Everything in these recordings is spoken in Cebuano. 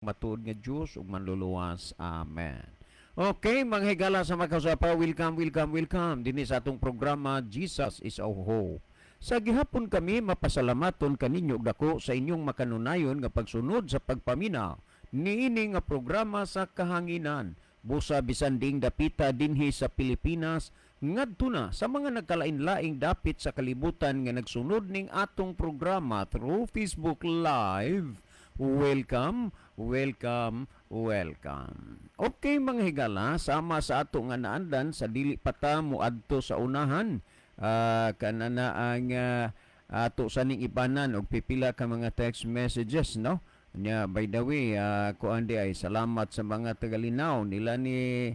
Matuod nga Dios ug manluluwas. Amen. Okay, mga higala sa makasapa, welcome, welcome, welcome dinhi sa atong programa Jesus is Our Hope. Sa gihapon kami mapasalamaton kaninyo og dako sa inyong makanunayon nga pagsunod sa pagpaminaw niini nga programa sa kahanginan. Busa bisan diing dapita dinhi sa Pilipinas ngadto na sa mga nagkalain-laing dapit sa kalibutan nga nagsunod ning atong programa through Facebook Live. Welcome, welcome, welcome. Okay, mga higala, sama sa ato nga naandan sa dili pa ta moadto sa unahan. Kanana ang ato sa ning ibanan og pipila ka mga text messages, no? Nya, by the way, kuan di ay salamat sa mga tagalinaw nila ni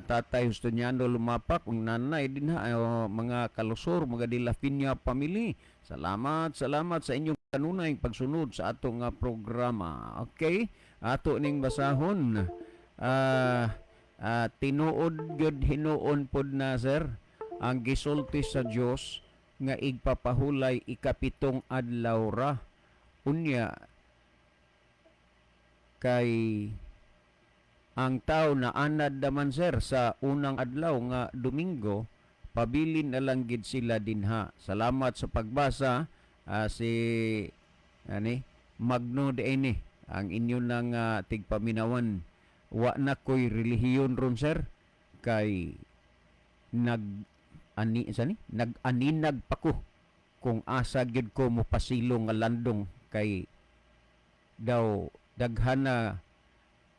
Tatay Justiniano Lumapak ug nanay dinha, mga kalusor, mga De La Peña family. Salamat, salamat sa inyong kanunay pagsunod sa atong programa. Okay? Ato ning basahon. Tinuod gyud hinuon pod na, sir, ang gisulti sa Dios nga igpapahulay ikapitong adlaw ra. Unya kay ang tao na anad naman, sir, sa unang adlaw nga Domingo, pabilin na lang gid sila dinha. Salamat sa pagbasa, si ani Magno de ini ang inyo nang tigpaminawan. Wa na ko'y relihiyon ron, sir, kay nag ani sa ni nag-aninag pa ko kung asa gyud ko mopasilong nga landong kay daw daghan na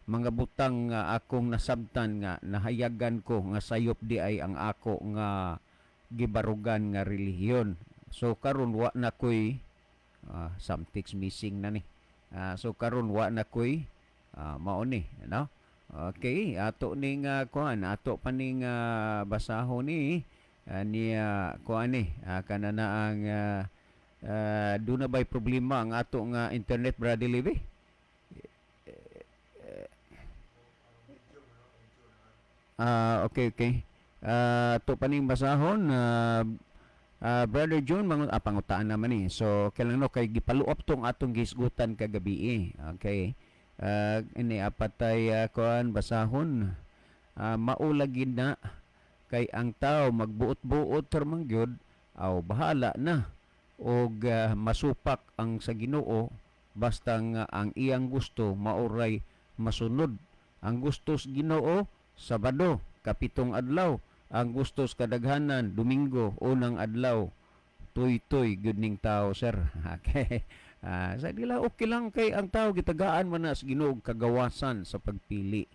mga butang nga akong nasabtan nga nahayagan ko nga sayop di ay ang ako nga gibarugan nga relihiyon. So karon wa na koy something's missing na ni. So karon wa na koy mao ni, no? Okay, ato ning kuan, ato pa ning basahon ni niya kuan ni kanana ang duna ba'y problema ang ato nga internet, Brother Libby? Okay. Ato pa ning basahon, Brother John, mga pangutaan naman ni. So kailangan, no, kay gipaluop tong atong gisgutan kagabi eh. Okay. Ini apatay kuan basahon. Maulagi na kay ang tao magbuot-buot ra man gyud, aw bahala na og masupak ang sa Ginoo basta nga ang iyang gusto maoray masunod. Ang gusto sa Ginoo, Sabado, kapitong adlaw. Ang gusto sa kadaghanan, Domingo, unang adlaw. Tuy-tuy gyud ning tao, sir. Okay. Sa dila okay lang kay ang tao gitagaan man na sa Ginoo og kagawasan sa pagpili.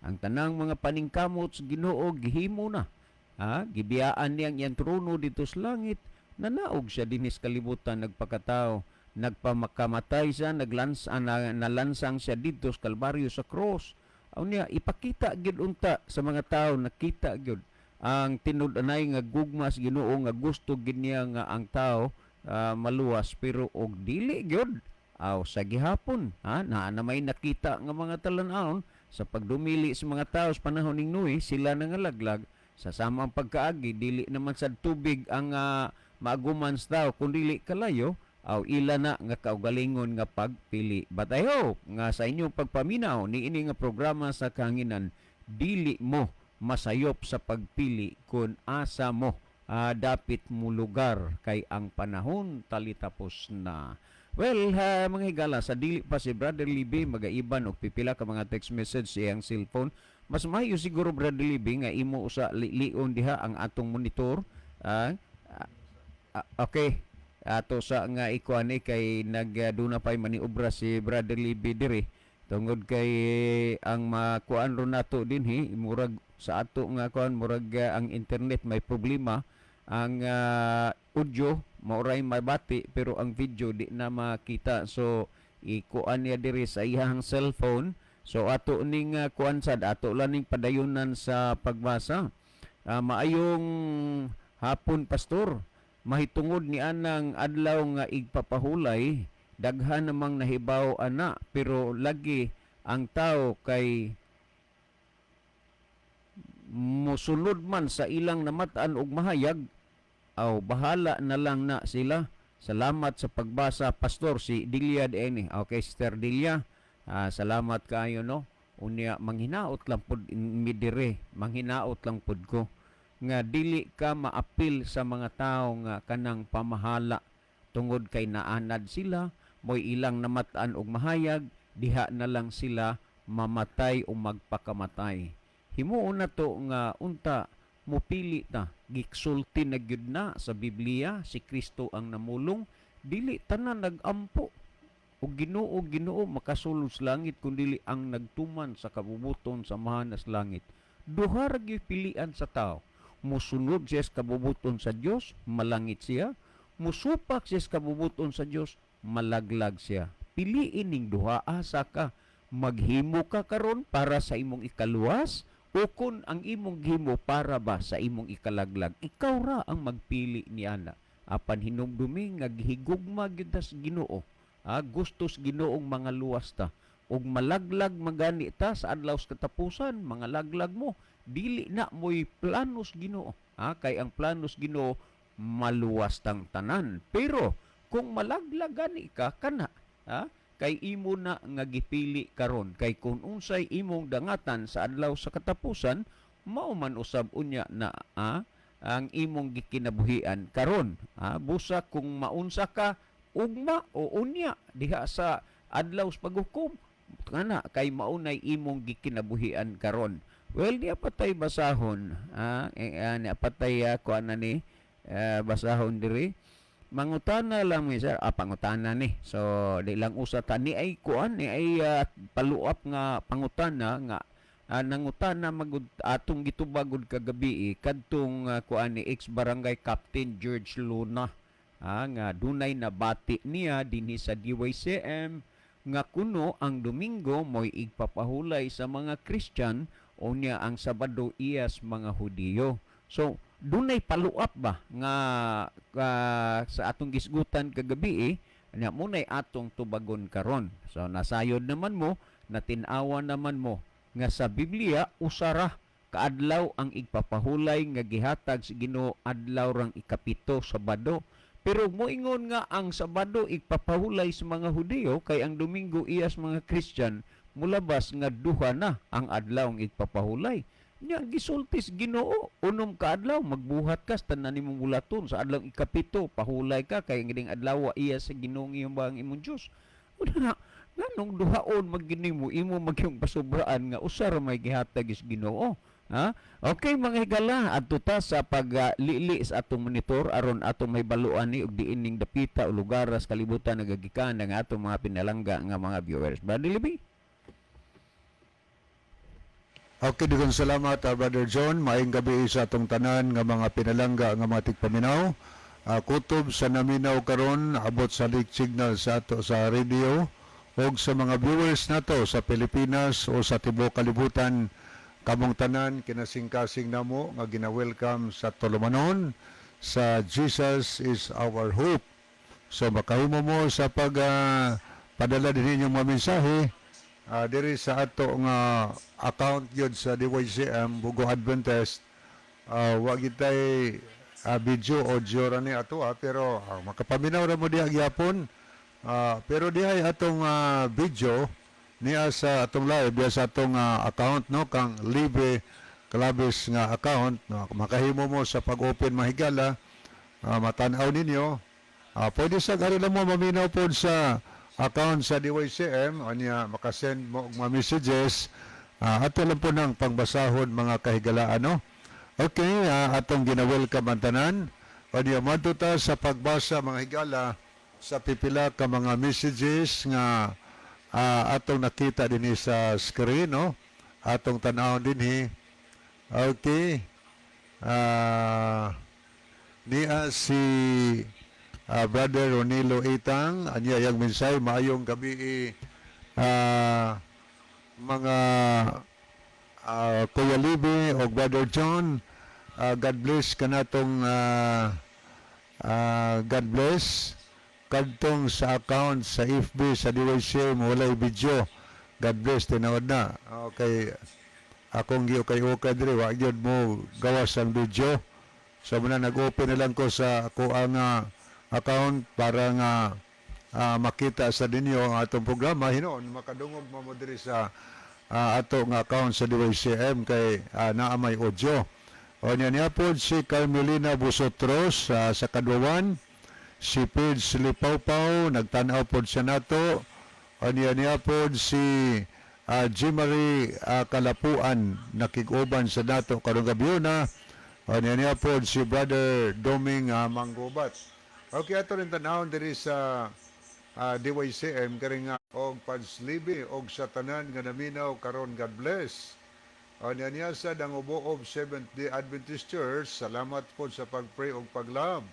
Ang tanang mga paningkamot sa Ginoo gihimo na. Ha? Gibiyaan niya ang iyang trono dito sa langit. Nanaog siya dinhi sa kalibutan, nagpakatao. Nagpamakamatay siya, nalansang siya dito sa Kalbaryo sa cross. Unya ipakita gyud unta sa mga tao, nakita gyud ang tinud-anay nga gugma sa Ginoo nga gusto gid niya nga ang tao maluwas, pero og dili gyud aw sa gihapon, ha, naa na may nakita nga mga talan-awon sa pagdumili sa mga tao sa panahon ning Noe, sila nangalaglag sa samang pagkaagi. Dili naman sa tubig ang maaguman sa tao kun dili kalayo aw ila na nga kaugalingon nga pagpili. But I hope nga sa inyong pagpaminaw niini nga programa sa kahanginan, dili mo masayop sa pagpili kung asa mo dapit mo lugar kay ang panahon talitapos na. Well, ha, mga higala, sa dili pa si Brother Libby magaiban og pipila ka mga text message sa iyang cellphone. Mas maayo siguro, Brother Libby, nga imo usa lion diha ang atong monitor. Okay. Ato sa nga ikuan ni kay nagduna pay maniobra si Brother Libby diri tungod kay ang makuan ron nato dinhi, murag sa ato nga kuan, murag ang internet may problema. Ang audio maoray mabati pero ang video di na makita, so ikuan niya diri sa iyang cellphone. So ato ning kuan sad, ato lang ning padayunan sa pagbasa. Maayong hapon, pastor. Mahitungod ni anang adlaw nga igpapahulay, daghan namang nahibaw ana, pero lagi ang tao kay musunod man sa ilang namatan og mahayag, aw bahala na lang na sila. Salamat sa pagbasa, pastor. Si Delia Eni. Okay, Sister Delia. Salamat kaayo, no. Unya manghinaot lang pud mi dire, manghinaot lang pud ko nga dili ka maapil sa mga tawo nga kanang pamahala tungod kay naanad sila, mo'y ilang namatan og mahayag, diha na lang sila mamatay o magpakamatay. Himuon na to nga unta mupili ta. Giksulti na gyud na sa Biblia, si Kristo ang namulong, dili tanan nagampo og "Ginoo, Ginoo" makasulod sa langit, kundili ang nagtuman sa kabubuton sa Amahan sa langit. Duha ra gyud pilian sa tao: musunod siya sa kabubuton sa Dios, malangit siya; musupak siya sa kabubuton sa Dios, malaglag siya. Piliin ning duha. Asa ka maghimo ka karon, para sa imong ikaluwas o kun ang imong gihimo para ba sa imong ikalaglag? Ikaw ra ang magpili niana. Apan hinumdumi nga gihigugma gyud ta sa Ginoo. Gustos Ginoong mga luwas ta. Ug malaglag magani ta sa adlaw sa katapusan, mga laglag mo, dili na mo'y planos Ginoo. Kay ang planos Ginoo, maluwas tang tanan. Pero kung malaglag gani ka kana, kay imo na nga gipili karon, kay kung unsay imong dangatan sa adlaw sa katapusan, mao man usab unya na ang imong gikinabuhian karon. Busa kung maunsa ka ugma o unya diha sa adlaw sa paghukom kana, kay maunay imong gikinabuhian karon. Well, niya patay basahon, niya patay kuan na ni basahon diri. Mangutana lang mi, sir. Pangutana ni. So di lang usa ta ni ay kuan ni ay paluap nga pangutana nga nangutana magud atong gitubagod kagabi, kadtong kuan ni ex barangay captain George Luna, nga dunay nabati niya dinhi sa DYCM nga kuno ang Domingo mo'y igpapahulay sa mga Christian, unya ang Sabado iyas mga Hudiyo. So dunay paluap ba nga sa atong gisgutan kagabi, na munay atong tubagon karon. So nasayod naman mo, natin-awa naman mo nga sa Biblia usara kaadlaw ang igpapahulay nga gihatag sa Ginoo, adlaw rang ikapito, Sabado. Pero moingon nga ang Sabado igpapahulay sa mga Hudiyo kay ang Domingo iyas mga Christian, mulabas nga duha na ang adlaw ang igpapahulay. Nya gisultis Ginoo, 6 ka adlaw magbuhat ka sa tanan nimong bulaton, sa adlaw ikapito pahulay ka, kay ang gining adlaw iya sa Ginoo iyong bang imong Dios. Una na nganong duhaon magini mo imo magyung pasubraan nga usa ra may gihatag is Ginoo? Ha? Okay, mga higala, adto ta sa paglili sa atong monitor aron atong may baluan ni og diin ning dapita o lugar sa kalibutan nagagikan ang atong mga pinalangga nga mga viewers. Brother Libby? Okay, daghang salamat, Brother John. Maayong gabi sa atong tanan nga mga pinalangga nga mga tigpaminaw. Kutob sa naminaw karon abot sa leak signal sa ato sa radio ug sa mga viewers nato sa Pilipinas o sa tibuok kalibutan, kamong tanan kinasingkasing namo nga gina-welcome sa tulumanon sa Jesus is Our Hope. So makahimo mo sa pag padala din inyong mga mensahe diri sa ato nga account yun sa DYCM Bogo Adventist. Wa gitay video, audio ra ni ato, pero makapaminaw ra mo diha gyapon. Pero dihay atong video niya sa atong live diha sa atong account, no, kang Live Claves nga account, no, makahimo mo sa pag-open, mahigala, matan-aw ninyo. Pwede sa gari lang mo maminaw po sa account sa DYCM, anya makasend mo og mga messages, ato lang po ng pangbasahon, mga kahigalaan, no. Okay, atong gina-welcome ang tanan. Anya madto ta sa pagbasa, mga higala, sa pipila ka mga messages nga atong nakita dinhi sa screen, no, atong tan-awon dinhi. Okay, niya si Brother Ronilo Itang, anya yang mensahe: "Maayong gabi, mga Kuya Libe o Brother John. God bless kanatong God bless kadtong sa account sa FB sa DYC walay video. God bless." Tinuod na. Okay. Akong giukay ukay diri, wa gyud mo gawas ang video. So muna nag-open na lang ko sa ako ang account para nga Makita sa ninyo ang atong programa hinuon makadungog mo mo diri sa ato nga account sa DYCM kay naa may audio. O niya niya po si Carmelina Busotros sa Kadwawan, si Pidge Lipawpaw, nagtanaw po siya nato. O niya niya po si Jimary Kalapuan, nakig-uban sa nato karong gabi na. O niya niya po si Brother Doming Manggubat. Okay, ato rin tanawon diri sa DYCM kari nga og panslibi og sa tanan nga naminaw karon, God bless. O niya niya sa Dangubuob Seventh Day Adventist Church, salamat po sa pag-pray og pag-love.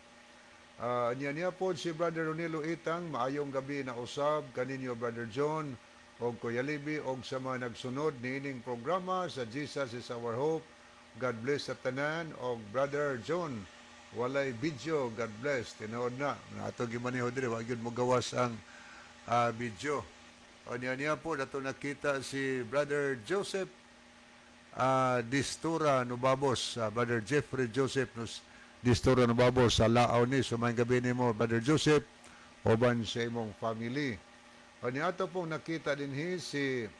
Niya niya po si Brother Ronilo Itang, maayong gabi na usab kaninyo, Brother John og Kuya Libi og sa mga nagsunod niining programa sa Jesus Is Our Hope. God bless sa tanan. Og Brother John, walay video, God bless. Tinuod na. Ato gimaneho diri, wa gyud mo gawas ang video. O niya niya po nato nakita si Brother Joseph Distura Nubabos, Brother Jeffrey Joseph Nus Distura Nubabos sa Laaw ni. So maayong gabi nimo, Brother Joseph, uban sa imong family. O niya ato pong nakita dinhi si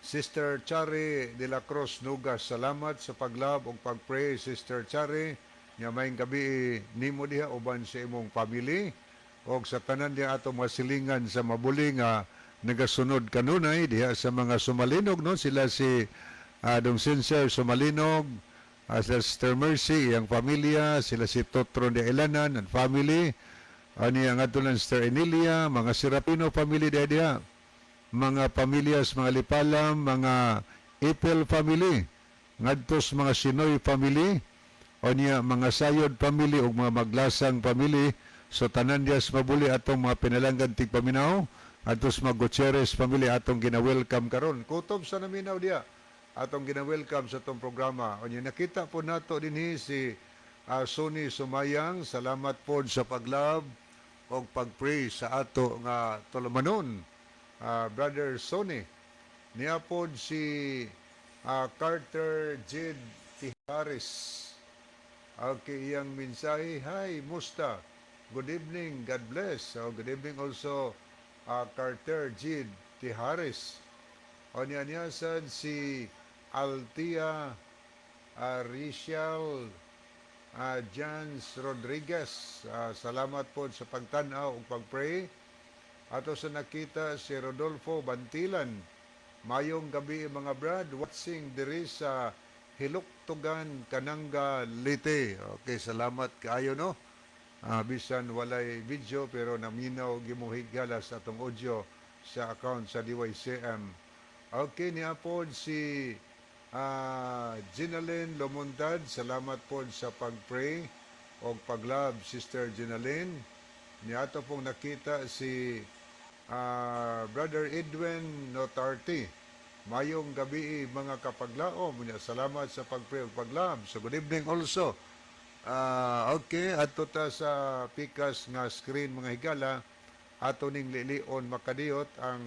Sister Chari de la Cruz Nugas. Salamat sa pag-love ug pag-pray, Sister Chari. Nya maayong gabi nimo diha uban sa imong family og sa tanan diha ato mga silingan sa Mabuli nga nagasunod kanunay diha sa mga Sumalinog, no, sila si Dong Sincere Sumalinog, sila Sister Mercy, iyang pamilya, sila si Totron de Ilanan and family, ani ang ato lang Sister Emilia, mga Serapino family diha diha, mga pamilyas, mga Lipalam, mga Ipel family, ngadtos mga Sinoy family, o niya mga Sayod family ug mga Maglasang family. So tanan diya sa Mabuli atong mga pinalanggan tigpaminaw, atos mga Gutierrez family atong gina-welcome karon. Kutob sa naminaw diya atong gina-welcome sa atong programa. O niya nakita po nato dinhi si Sonny Sumayang, salamat po sa pag-love og pag-pray sa ato nga tulumanon. Brother Sonny. Niya pod si Carter Jed Tiharis. Okay, iyang mensahe, "Hi, musta? Good evening, God bless." So, good evening also, Carter Jed Tiharis. O niya niya sad si Altia Rachel Jans Rodriguez. Salamat po sa pagtanaw ug pag-pray. Ato sa nakita si Rodolfo Bantilan. "Mayong gabi, mga brad, watching diri sa Hiluktugan, Kananga, Leyte." Okay, salamat kaayo, no. Bisan walay video pero naminaw gimuhigala sa atong audio sa account sa DYCM. Okay, niya po si Ginalyn Lomontad, salamat po sa pag-pray o pag-love, Sister Ginalyn. Niya ato pong nakita si Brother Edwin Notarti. "Mayong gabi, mga kapaglaom. Salamat sa pag-pray ug pag-love." So good evening also. Okay, adto ta sa pikas nga screen, mga higala, ato ning lilion makadiyot ang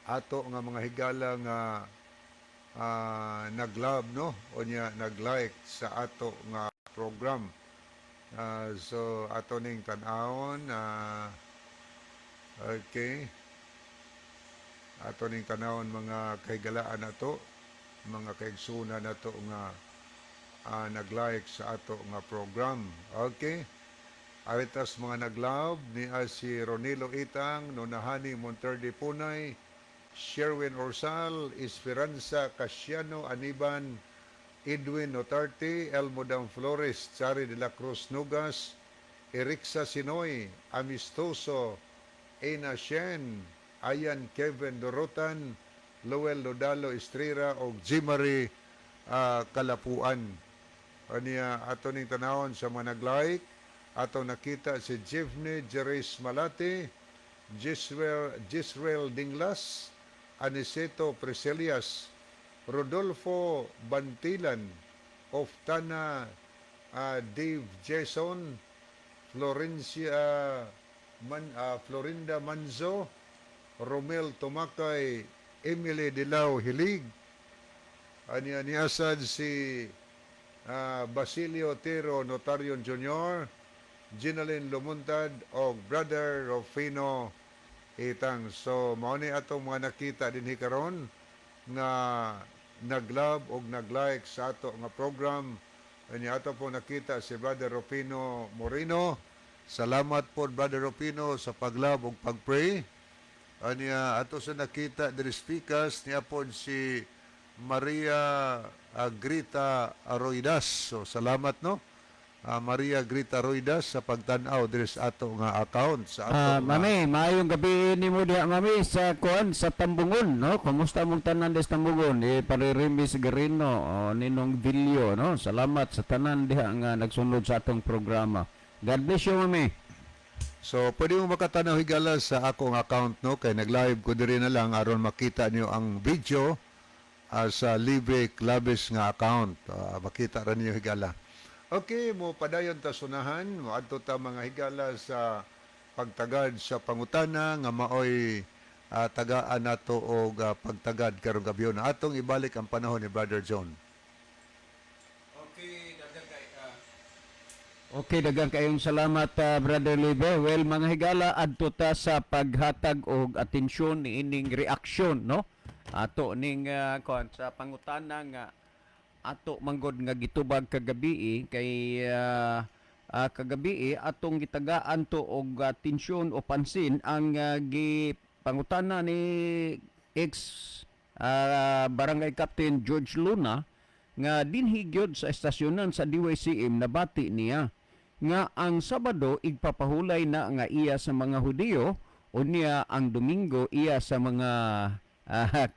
ato nga mga higala nga nag-love, no, o niya nag-like sa ato nga program. So ato ning tan-awon, okay. Ato ning tanawon, mga kahigalaan nato, mga kaigsunan nato nga nag-like sa ato nga program. Okay. Aritas mga nag-love ni si Ronilo Itang, Nunahani Monterde Punay, Sherwin Orsal, Esperanza Casiano Aniban, Edwin Notarte, Elmodam Flores, Chari de la Cruz Nugas, Erixa Sinoy, Amistoso, Ena Shen, Ayan Kevin Dorotan, Lowell Lodalo Estrera og Jimary Kalapuan. Aniya ato ning tanawon sa mga nag-like, ato nakita si Jeffney Jerez Malate, Gisrael, Gisrael Dinglas, Aniceto Preselias, Rodolfo Bantilan, Oftana Dave Jason, Florencia Florinda Manzo, Romel Tumakay, Emily Dilao Hilig, aniya niasad si Basilio Tero Notarion Jr., Ginalyn Lumuntad o Brother Rufino Itang. So mao ni atong mga nakita dinhi karon nga nag-love og nag-like sa ato nga program. Anya ato po nakita si Brother Rufino Moreno. Salamat po, Brother Rufino, sa pag-love ug pag-pray. Anya ato sa nakita diri speakers niya po si Maria Grita Aroidas. So salamat, no? Maria Grita Aroidas, sa pagtan-aw diri sa ato nga account sa ato nga Mami, maayong gabi nimo diha, mami, sa kuan sa Tambungon, no? Kumusta mong tanan des Tambungon? Eh, Paririmis Garino, oh, Ninong Villo, no? Salamat sa tanan diha nga nagsunod sa atong programa. God bless you, mami. So pwede mo makatanaw, higala, sa akong account, no, kay nag-live ko diri na lang aron makita niyo ang video sa Libre Claves nga account. Makita ra niyo, higala. Okay, mo padayon ta sunahan, mo adto ta, mga higala, sa pagtagad sa pangutana nga maoy tagaan nato og pagtagad karong gabi na atong ibalik ang panahon ni Brother John. Okay, daghang kay Okay, daghang kayong salamat, Brother Libe. Well, mga higala, adto ta sa paghatag og atensyon niining reaksyon, no? Ato ning kuan sa pangutana nga ato manggod nga gitubag kagabi eh, kay kagabi eh, atong gitagaan to og atensyon o pansin ang gipangutana ni ex Barangay Captain George Luna nga dinhi gyud sa estasyonan sa DYCM nabati niya nga ang Sabado igpapahulay na nga iya sa mga Hudiyo, unya ang Domingo iya sa mga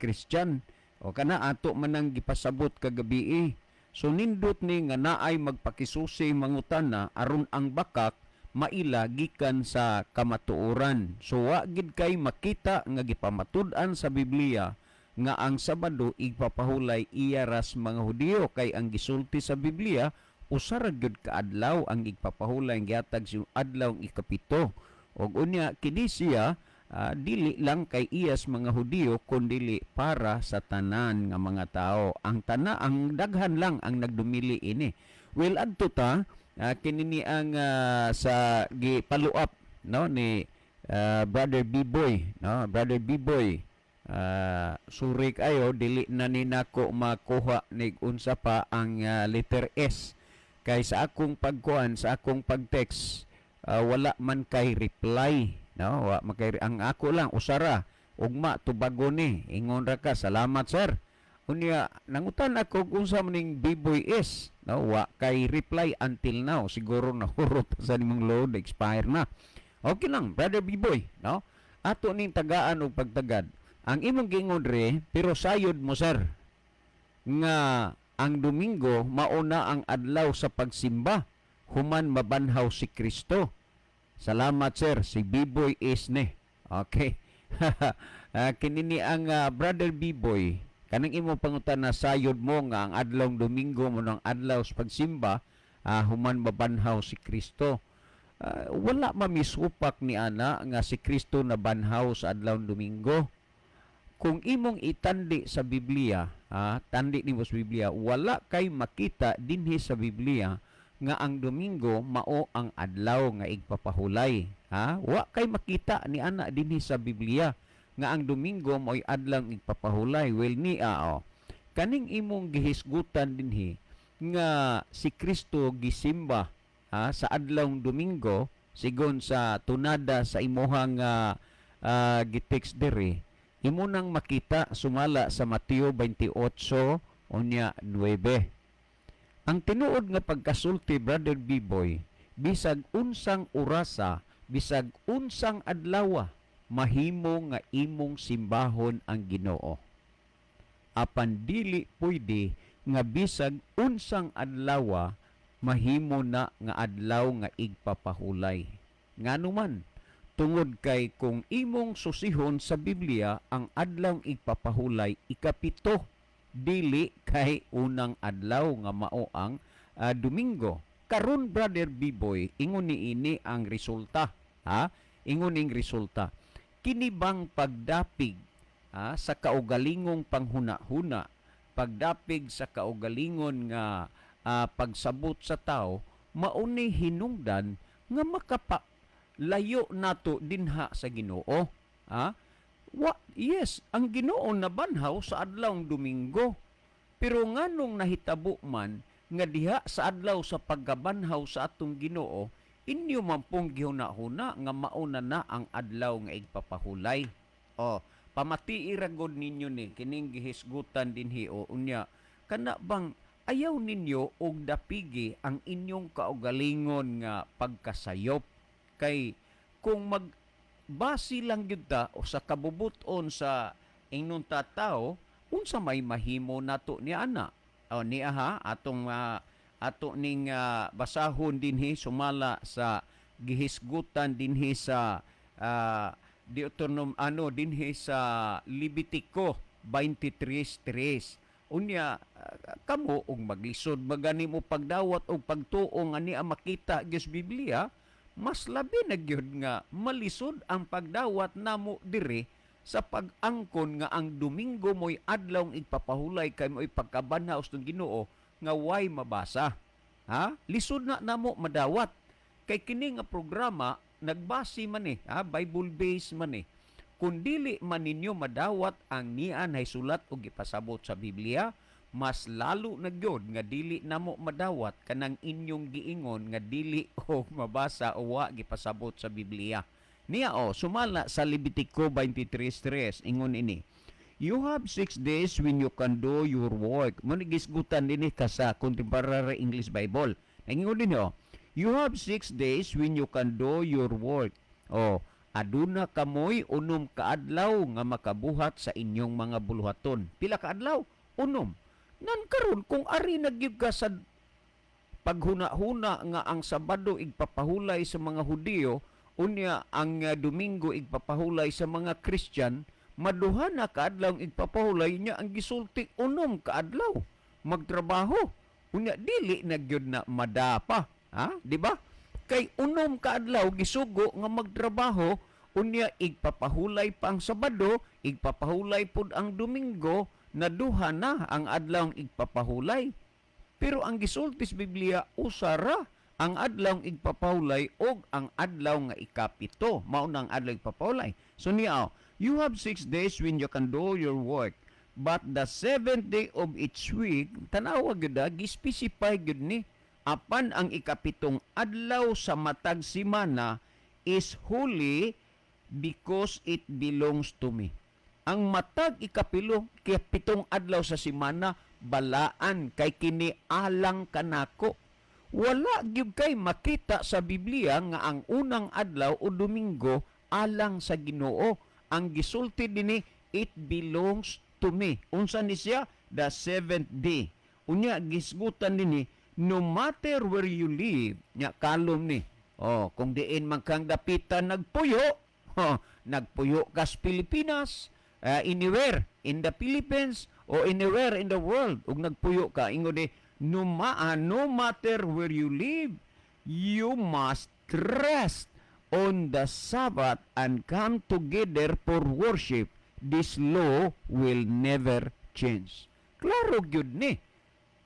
Christian. O kana ato manang gipasabot kagabi eh. So nindot ni nga naay magpakisusi mangutana aron ang bakak maila gikan sa kamatuoran. So wa gid kay makita nga gipamatud-an sa Biblia nga ang Sabado igpapahulay iya ras mga Hudiyo, kay ang gisulti sa Biblia, usa ra gyud ka adlaw ang igpapahulay, ang gihatag si adlaw ang ikapito. Og unya kini siya dili lang kay iyas mga Hudiyo kundili para sa tanan nga mga tao. Ang tana ang daghan lang ang nagdumili ini. Well, adto ta kini ni ang sa gi-follow up, no, ni Brother B-Boy, no? Brother B-Boy, sorry kayo, dili na ni nako makuha nig unsa pa ang letter S kay sa akong pagkuan, sa akong pag-text, wala man kay reply, no? Wa man kay, ang ako lang usara, "Ugma tubago ni." Ingon ra ka, "Salamat, sir." Unya nangutan ako kung unsa man ning B-Boy is, no? Wa kay reply until now. Siguro nahurot sa nimong load, expire na. Okay lang, Brother B-Boy, no? Ato ning tagaan og pagtagad ang imong giingon re, pero sayod mo, sir, nga ang Domingo mauna ang adlaw sa pagsimba human mabanhaw si Kristo. Salamat, sir. Si B-Boy is ne. Okay. Kini ni ang Brother B-Boy, kanang imong pangutana, sayod mo nga ang adlaw Domingo mo ng adlaw sa pagsimba human mabanhaw si Kristo. Wala mamisupak ni ana nga si Kristo nabanhaw sa adlaw Domingo. Kung imong itandi sa Biblia, tandi nimo sa Biblia, wala kay makita dinhi sa Biblia nga ang Domingo mao ang adlaw nga igpapahulay. Ha? Wa kay makita ni ana dinhi sa Biblia nga ang Domingo mao'y adlaw igpapahulay. Well, niya oh. Kaning imong gihisgutan dinhi nga si Kristo gisimba, ha, sa adlaw Domingo sigon sa tunada sa imuhang gitext diri, imo nang makita sumala sa Mateo 28 unya 9. Ang tinuod nga pagkasulti, Brother B-Boy, bisag unsang orasa, bisag unsang adlawa, mahimo nga imong simbahon ang Ginoo. Apan dili pwede nga bisag unsang adlawa mahimo na nga adlaw nga igpapahulay. Ngano man, tungod kay kung imong susihon sa Biblia, ang adlaw igpapahulay ikapito, dili kay unang adlaw nga mao ang Domingo. Karon, Brother B-Boy, ingon ni ini ang resulta, ha? Ingon ning resulta. Kini bang pagdapig, ha, sa kaugalingong panghuna-huna, pagdapig sa kaugalingon nga pagsabot sa tao, mauni hinungdan nga makapa layo nato dinha sa Ginoo, ha? Wa, yes, ang Ginoo nabanhaw sa adlawng Domingo. Pero nganong nahitabo man nga diha sa adlaw sa pagkabanhaw sa atong Ginoo, inyo man pong gihuna-huna nga mauna na ang adlaw nga igpapahulay? O, pamatii ra gud ninyo ni kining gihisgutan dinhi o unya kana bang ayaw ninyo og dapigi ang inyong kaugalingon nga pagkasayop, kay kung mag base lang gyud ta o sa kabubuton sa ingnon ta tao, unsa may mahimo nato ni ana? O niya ha, atong ato ning basahon dinhi sumala sa gihisgutan dinhi sa Deuteronom, ano, dinhi sa Levitico 23:3. Unya kamo og maglisod magani mo pagdawat og pagtuo nga niya makita gyud sa Biblia, mas labi na gyud nga malisod ang pagdawat namo diri sa pag-angkon nga ang Domingo mo'y adlaw igpapahulay kay mo'y pagkabanhaw sa Ginoo nga way mabasa. Ha? Lisod na namo madawat. Kay kini nga programa nagbase man eh, ha? Bible based man eh. Kung dili man ninyo madawat ang nian ay sulat og ipasabot sa Biblia, mas lalo na gyud nga dili namo madawat kanang inyong giingon nga dili o mabasa o wa gipasabot sa Biblia. Niya o, sumala sa Levitico 23:3, ingon ini: "You have 6 days when you can do your work." Mo ni gisgutan dinhi ka sa Contemporary English Bible. Ingon din oh, "You have 6 days when you can do your work." Oh, aduna kamoy 6 ka adlaw nga makabuhat sa inyong mga buluhaton. Pila ka adlaw? 6. Nan karon kung ari na gyud ka sa paghuna-huna nga ang Sabado igpapahulay sa mga Hudiyo, unya ang Domingo igpapahulay sa mga Christian, maduha na kaadlaw ang igpapahulay nya. Ang gisulti, 6 ka adlaw magtrabaho. Unya dili na gyud na madapa, ha, di ba? Kay 6 ka adlaw gisugo nga magtrabaho, unya igpapahulay pa ang Sabado, igpapahulay pud ang Domingo, na duha na ang adlaw ang igpapahulay. Pero ang gisulti sa Biblia, usara ang adlaw igpapahulay og ang adlaw nga ikapito. Mao na ang adlaw igpapahulay. So niya, oh, "You have 6 days when you can do your work. But the seventh day of each week," tanawa gyud ah, gi-specify gyud ni, "apan ang ikapitong adlaw sa matag semana is holy because it belongs to me." Ang matag ikapilo, ikapitong adlaw sa semana, balaan kay kini alang kanako. Wala gyud kay makita sa Biblia nga ang unang adlaw o Domingo alang sa Ginoo. Ang gisulti dinhi, "It belongs to me." Unsa ni siya? The seventh day. Unya gisgutan dinhi, "No matter where you live," nya kalom ni. Oh, kung diin man kang dapitan nagpuyo, oh, nagpuyo ka sa Pilipinas, anywhere in the Philippines o anywhere in the world ug nagpuyo ka, ingon di, "No matter where you live, you must rest on the Sabbath and come together for worship. This law will never change." Klaro gyud ni,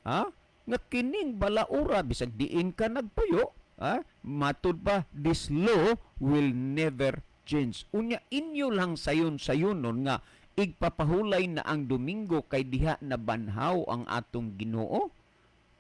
ha, nga kining balaura, bisag diin ka nagpuyo, ha, matud pa, this law will never change. Unya inyo lang sayon-sayunon nga igpapahulay na ang Domingo kay diha na banhaw ang atong Ginoo.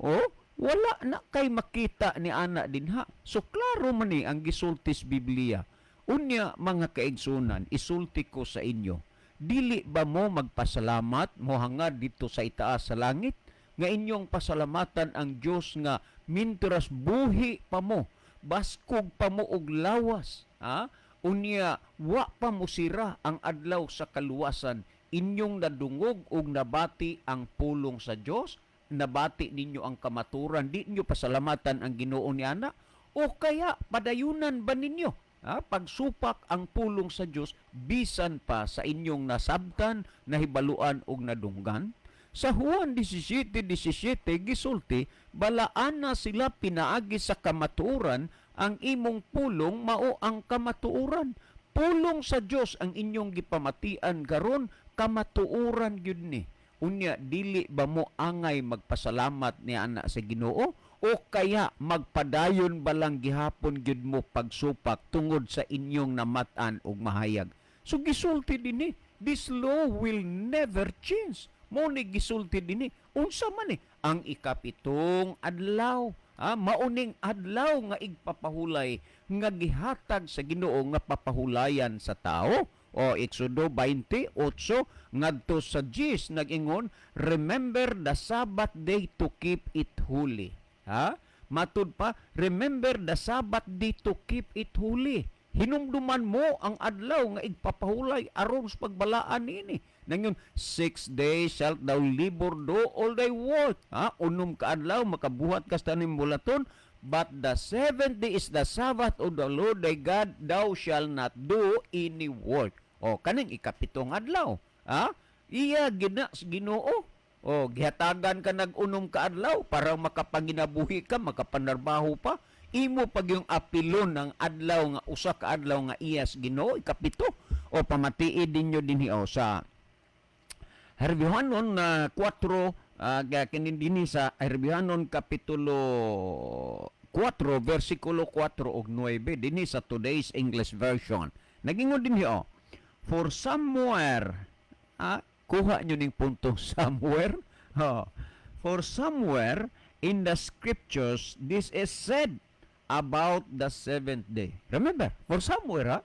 O wala na kay makita ni ana dinha. So klaro man ni ang gisulti sa Biblia. Unya mga kaigsunan, isulti ko sa inyo, dili ba mo magpasalamat, mohangad dito sa itaas sa langit, nga inyong pasalamatan ang Dios nga mintras buhi pa mo, baskog pa mo og lawas, ha? Unya wa pa mo sira ang adlaw sa kaluwasan, inyong nadungog ug nabati ang pulong sa Dios, nabati ninyo ang kamaturan, di ninyo pasalamatan ang Ginoo ni ana? O kaya padayunan ba ninyo, ha, pagsupak ang pulong sa Dios bisan pa sa inyong nasabtan, nahibaluan ug nadunggan? Sa Juan 17:17 gisulti, "Balaan na sila pinaagi sa kamatuoran, ang imong pulong mao ang kamatuoran." Pulong sa Dios ang inyong gipamatian karon, kamatuoran gyud ni. Unya dili ba mo angay magpasalamat ni ana sa Ginoo? O kaya magpadayon balang gihapon gyud mo pagsupak tungod sa inyong namatan og mahayag? So gisulti dinhi, this law will never change. Mao ni gisulti dinhi. Unsa man ni ang ikapitong adlaw? Ah, mauning adlaw nga igpapahulay nga gihatag sa Ginoo nga papahulayan sa tao. O Exodo 28 ngadto sa 10 nag-ingon, "Remember the Sabbath day to keep it holy." Ha? Matud pa, "Remember the Sabbath day to keep it holy." Hinumduman mo ang adlaw nga igpapahulay aron sa pagbalaan niini. Nangyun, "6 days shalt thou labor, do all thy work." Ha? 6 ka adlaw makabuhat ka sa tanim bulaton, but the seventh day is the Sabbath of the Lord thy God, thou shalt not do any work. O, kaning ikapitong adlaw. Ha? Iya gina sa Ginoo. O, gihatagan ka nag 6 ka adlaw para makapanginabuhi ka, makapanarbaho pa. Imo pag yung apilon ng adlaw nga usa ka adlaw nga iyas Ginoo, ikapito. O pamatii dinyo dinhi o sa Herbiohanon na 4, kini dinhi sa Herbiohanon kapitulo 4 versikulo 4 ug 9 dinhi sa Today's English Version. Nagingon dinhi oh. For somewhere, kuha nyo ning punto somewhere. Oh. For somewhere in the scriptures this is said about the seventh day. Remember, for somewhere ha,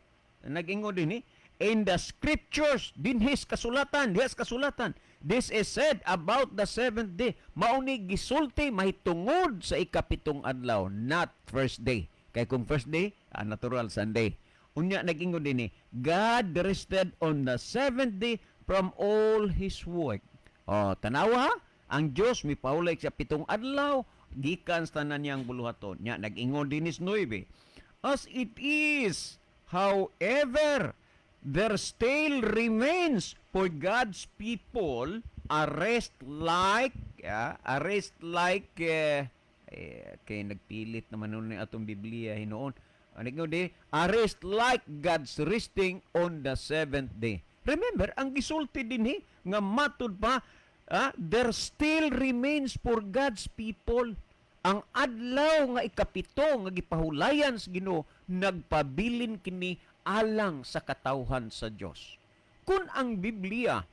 nag-ingon dinhi in the scriptures, dinhis kasulatan, dihas kasulatan. This is said about the seventh day. Mauni gisulti mahitungod sa ikapitong adlaw, not first day. Kay kung first day, natural Sunday. Unya nag-ingon dinhi, God rested on the seventh day from all his work. Oh, tanawa ha? Ang Dios mipahulay sa pitong adlaw gikan sa tanan niyang buluhaton. Nya nag-ingon dinis 9. As it is, however, there still remains for God's people a rest like, yeah, a rest like kay nagpilit naman nun atong Biblia hinuon. Ano di? A rest like God's resting on the seventh day. Remember, ang gisulti dinhi nga matud pa, there still remains for God's people ang adlaw nga ikapito nga gipahulayan sa Ginoo, nagpabilin kini alang sa katawhan sa Dios. Kung ang Biblia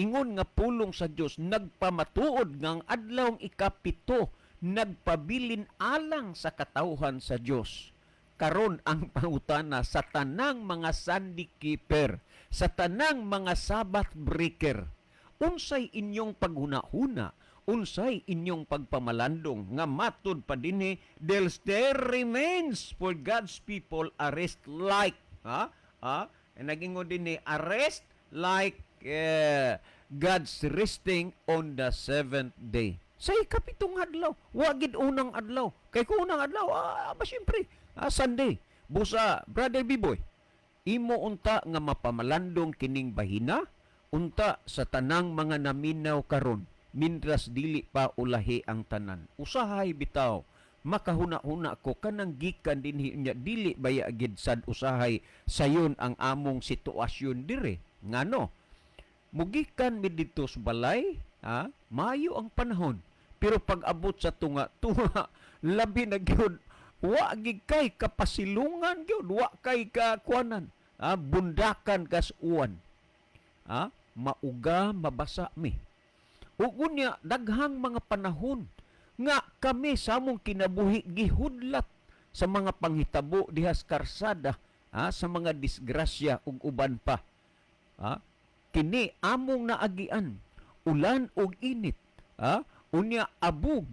ingon nga pulong sa Dios nagpamatuod nga ang adlaw ikapito nagpabilin alang sa katawhan sa Dios. Karon ang pangutana sa tanang mga Sunday keeper, sa tanang mga Sabbath breaker, unsay inyong paghuna-huna, unsay inyong pagpamalandong nga matud pa dinhi, there still remains for God's people a rest like, ha ha, nagingon dinhi, a rest like God's resting on the seventh day, sa ikapitong adlaw, wa gid unang adlaw, kay kung unang adlaw, ba syempre, Sunday. Busa, Brother Biboy, imo unta nga mapamalandong kining bahina unta sa tanang mga naminaw karon mindras dili pa ulahi ang tanan. Usahay bitaw makahuna-huna ko kanang gikan dinhi nya dili baya gid sad usahay sayon ang among sitwasyon dire. Ngano mugikan mi didto sa balay, ha, maayo ang panahon, pero pag abot sa tunga tunga labi na gyud, wa gid kay kapasilungan gyud, wa kay kakuanan, bundakan kas uwan, mauga, mabasa mi. Ug unya daghang mga panahon nga kami sa among kinabuhi gihudlat sa mga panghitabo dihas karsada, sa mga disgrasya ug uban pa. Kini among naagian, ulan ug init, unya abog,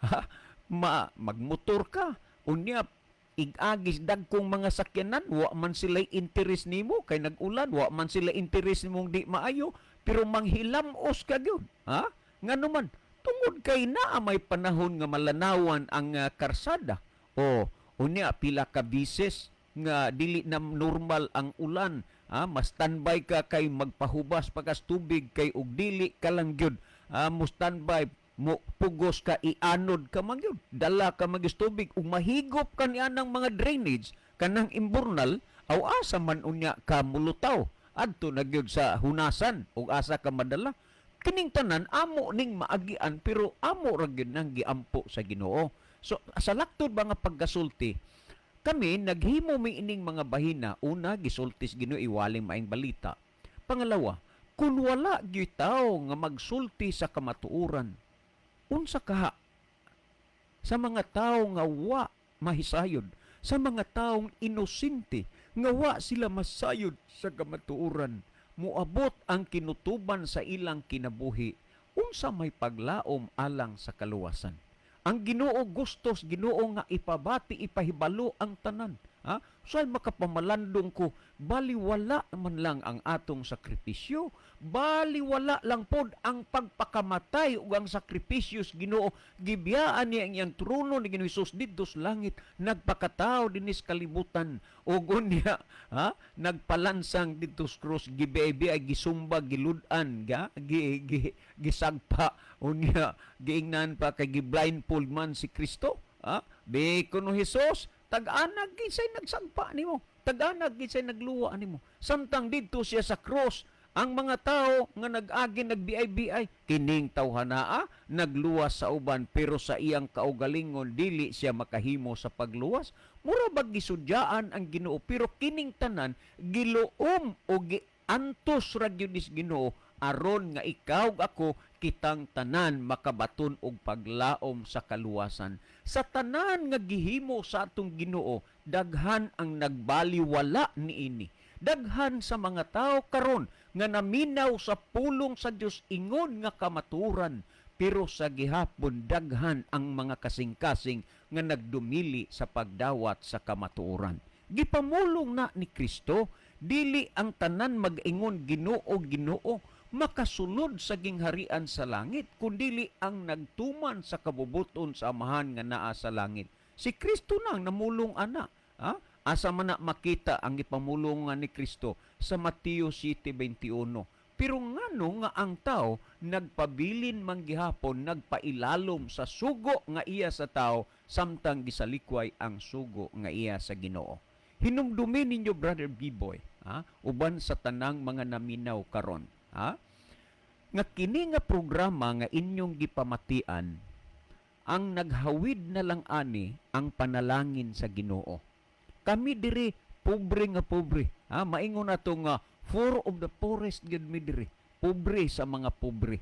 ha, magmotor ka, unya igagis dagkong mga sakyanan, wa man sila interes nimo kay nag-ulan, wa man sila interes nimong di maayo, pero manghilamos ka gyud, ha? Ngano man tungod kay naa may panahon nga malanawan ang karsada. O unya pila ka bises nga dili na normal ang ulan, ha, mas standby ka kay magpahubas pa kas tubig kay og dili ka lang gyud, mo standby mo pugos ka, ianod ka man gyud, dala ka magyus tubig ug mahigop ka ni anang mga drainage kanang imburnal, aw asa man unya ka mulutaw adto na gyud sa hunasan ug asa ka madala. Kining tanan amo ning maagian, pero amo ra gyud nang giampo sa Ginoo. So sa laktod ba nga pagkasulti, kami naghimo mi ining mga bahina. Una, gisulti sa Ginoo, iwaling maayong balita. Pangalawa, kun wala gyud tawo nga magsulti sa kamatuoran, unsa kaha sa mga tawo nga wa mahisayod, sa mga taong inosente nga wa sila masayod sa kamatuoran, moabot ang kinutuban sa ilang kinabuhi, unsa may paglaom alang sa kaluwasan? Ang Ginoo, gustos Ginoo nga ipabati, ipahibalo ang tanan, ha? So ay makapamalandong ko, baliwala man lang ang atong sakripisyo, baliwala lang pod ang pagpakamatay ug ang sakripisyo sa Ginoo. Gibiyaan niya ang iyang trono ni Ginoo Hesus didto sa langit, nagpakatao dinis kalibutan, ug unya, ha, nagpalansang didto sa krus, gibiay-biay, gisumba, gilud-an, ga gi, gi, gisagpa, unya giingnan pa kay gi-blindfold man si Kristo, ha? Bi kuno Hesus, "Tag-anag kinsay nagsagpa nimo, tag-anag kinsay nagluwa nimo?" Samtang didto siya sa cross, ang mga tao nga nag-agi nagbiay-biay, "Kining tawhanaa nagluwas sa uban, pero sa iyang kaugalingon dili siya makahimo sa pagluwas." Mura bag gisudyaan ang Ginoo, pero kining tanan giluom o giantos ra gyud is Ginoo aron nga ikaw ug ako, kitang tanan, makabaton og paglaom sa kaluwasan. Sa tanan nga gihimo sa atong Ginoo, daghan ang nagbaliwala niini. Daghan sa mga tao karon nga naminaw sa pulong sa Dios ingon nga kamaturan, pero sa gihapon daghan ang mga kasing-kasing nga nagdumili sa pagdawat sa kamatuoran. Gipamulong na ni Kristo, "Dili ang tanan mag-ingon, 'Ginoo, Ginoo,' makasulod sa gingharian sa langit, kundili ang nagtuman sa kabubuton sa Amahan nga naa sa langit." Si Kristo nang namulong ana, ha? Asa man na makita ang ipamulong nga ni Kristo? Sa Mateo 7:21. Pero ngano nga ang tao nagpabilin man gihapon, nagpailalom sa sugo nga iya sa tao samtang gisalikway ang sugo nga iya sa Ginoo? Hinumdumi ninyo, Brother B-Boy, ha, uban sa tanang mga naminaw karon, ha, nga kini nga programa nga inyong gipamatian, ang naghawid na lang ani ang panalangin sa Ginoo. Kami diri, pobre nga pobre. Ha, maingon nato nga poor of the poorest gyud mi diri. Pobre sa mga pobre.